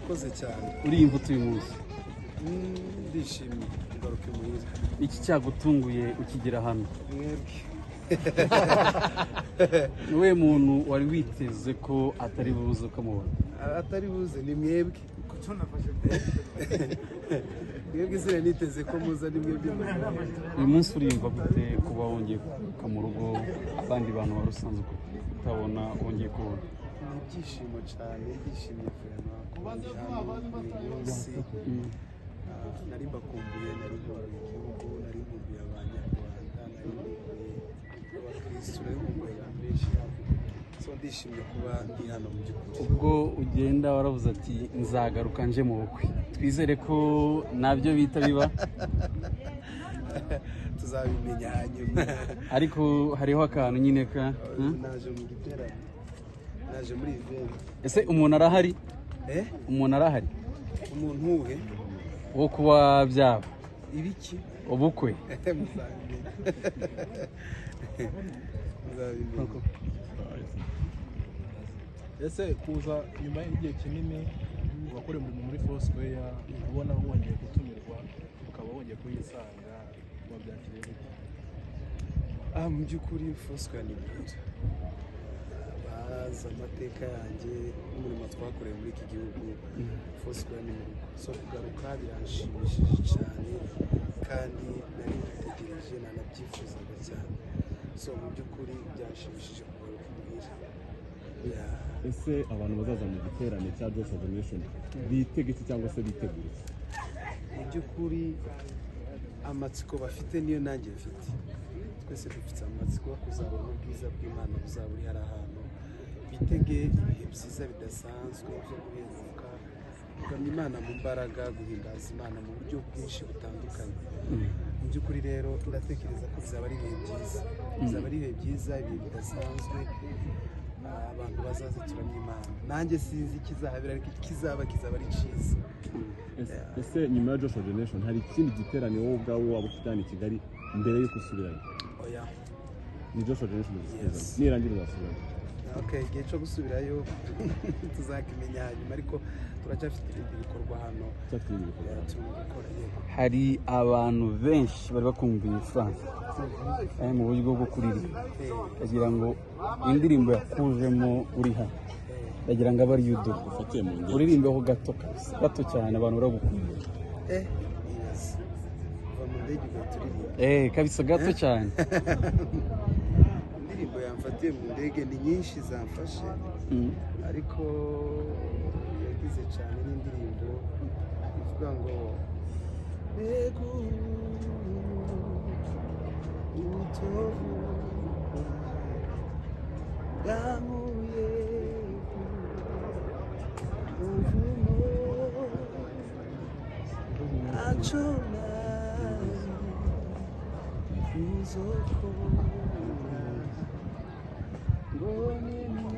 Murakoze cyane. Uriyumva uyu munsi? Ndishimye kugaruka imuhira. Iki cyagutunguye ukigera hano? Mwebwe. Niwe muntu wari witeze ko atari buze ukamubona? Atari buze ni mwebwe. Mwebwe izina niteze ko muza ni mwebwe. Uyu munsi uriyumva gute kuba wongeye kugaruka mu rugo, abandi bantu wari usanzwe utabona wongeye kubona? Ni ibyishimo cyane, ndishimye vraiment kuba ndi hano uyu munsi. Nari mbakumbuye, nari nkumbuye igihugu, nari nkumbuye Abanyarwanda, nari nkumbuye abakirisitu, nari nkumbuye abantu benshi hano. So ndishimye kuba ndi hano mu by'ukuri. Ubwo ugenda waravuze ati nzagaruka nje mu bukwe, twizere ko nabyo bita biba. Tuzabimenya hanyuma. Ariko hariho akantu nyine ka Naje mu giterane, naje muri event. Ese umuntu arahari? Umuntu arahari? Umuntu uhe? Wo kuba byaba Ibiki? Ubukwe. Muzabimenya, muzabimenya. Ese kuza nyuma y'igihe kinini wakora umurimo muri Foursquare, ubona wongeye gutumirwa ukaba wongeye kuyisanga, wabyakiriye gute? Mu by'ukuri Foursquare ni muhira. Bazi amateka yanjye n'umurimo twakoreye muri iki gihugu. Foursquare ni mu rugo, so kugaruka biranshimishije cyane kandi nari mbitegereje, nanabyifuzaga cyane. So mu by'ukuri byanshimishije kugaruka imuhira. Yeah. Ese abantu bazaza mu giterane cya Joshua Generation bitege iki cyangwa se bitegure iki? Mu by'ukuri amatsiko bafite niyo nanjye mfite. Twese dufite amatsiko yo kuzabona ubwiza bw'Imana buzaba buri hari ahantu. Bitege ibihe byiza bidasanzwe byo guheruka, kuramya Imana mu mbaraga, guhimbaza Imana mu buryo bwinshi butandukanye. Mu by'ukuri rero ndatekereza ko bizaba ari ibihe byiza, bizaba ari ibihe byiza, ibihe bidasanzwe. Abantu bazaze turamya Imana. Nanjye sinzi ikizahabera, ariko ikizaba kizaba ari cyiza. Ese nyuma ya Joshua Generation hari ikindi giterane wowe ubwawe waba ufite hano i Kigali mbere y'uko usubirayo? Oya. Ni Joshua Generation gusa? Yes. Nirangira uzasubirayo? Okay, igihe cyo gusubirayo tuzakimenya hanyuma, ariko turacyafite ibindi bikorwa hano. Cyafite ibindi bikorwa? Turimo gukora, yego. Hari abantu benshi bari bakumbuye Frank mu buryo bwo kuririmba, bagira ngo indirimbo yakujemo uri hano, bagira ngo abe ari uduha. Ufatiye mu ndege. Uririmbeho gato kabisa, gato cyane, abantu baragukumbuye. Ibaze kuva mu ndege ugahita uririmba. Kabisa, gato cyane. Indirimbo yamfatiye mu ndege ni nyinshi zamfashe, ariko yagize cyane n'indirimbo ivuga ngo mbega ubutovu bwankuye umuvumo, ntacyo nari uzokora ngo nemere.